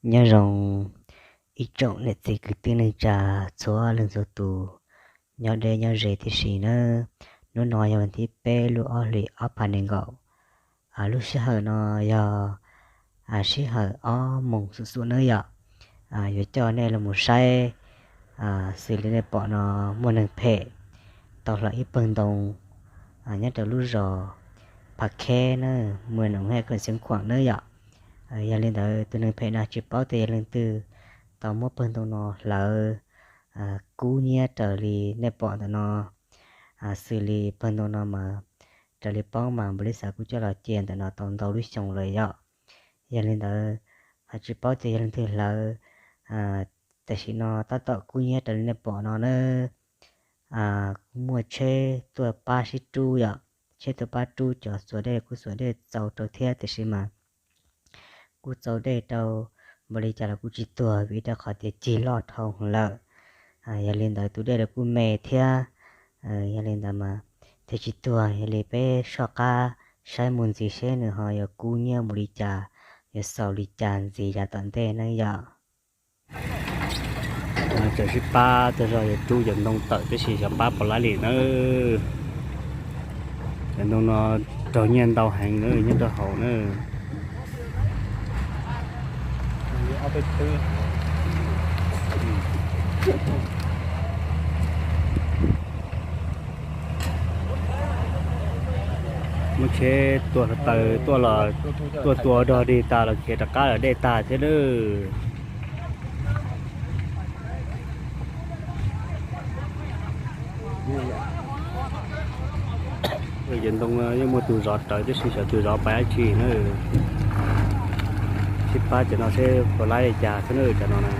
Nyob zoo ib tsoom niam txiv kwv tij neej tsa txhua leej txhua tus, nyob deb nyob ze tib si nawb. Hnub no yog vas thib peb lub ob hlis ob phav nees nkaum. Lub sij hawm no yog sij hawm ob moos xub xub nawb yom. Yuav coj nej los mus saib, xws li nej pom no muaj neeg phem tau hlawv ib pawg ntoo nyob rau lub zos Pha Kheb na, muaj noo hej koj xeev khuam nawb yom. Yog li ntawd tus neeg phem no tsis paub tias yog leej twg tau muab pawg ntoo no hlawv kub hnyiab raws li nej pom ntawm no. Xws li pawg ntoo no mas raws li paub mas npaum li xav kuj coj los cia ntawm no tau ntau lub xyoo lawm yom. Yog li ntawd tsis paub tias yog leej twg hlawv, tam sim no tab tom kub hnyiab raws li nej pom no na. Kuj muaj tsheb tuaj pab sib rub yom, tsheb tuaj pab rub cov xuas dej kuj xuas dej txaus rau thiab tiam sis mas kuj txaus dej rau npaum li cas los kuj tsis tuag vim rau qhov tias cig loj dhau lawm. Yog li ntawd tus dej los kuj me thiab. Yog li ntawd mas thiaj tsis tuag, yog li peb soj qab saib mus ntxiv seb nws ho yuav kub hnyiab mus li cas, yuav xaus li cas ntxiv yav tom ntej na yom. Tseem sib pab tag zog yuav rub cov ntoo tawm tib si xyov pab puas laib li na. Cov ntoo no raug nyiaj ntau heev na nyob rau hauv na. Muab tsheb tua taws tuaj los, tuaj tua dog dig tas los khiav rov qab lawm dej tag thiab nawb. Cov ntoo yeej muaj tus zov rawv tib si, xyov tus zov pais dab tsi na. Sib pab cov no seb puas laib li cas xwb na cov no na.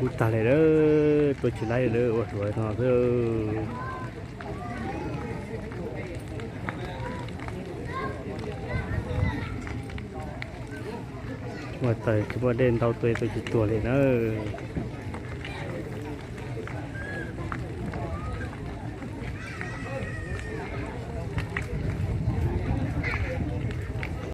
Kub tag li lawm, tua tsis laib li lawm, ua hluav no xwb. Ua taws tsis muaj dej ntau tua, tua tsis tuag li nawb.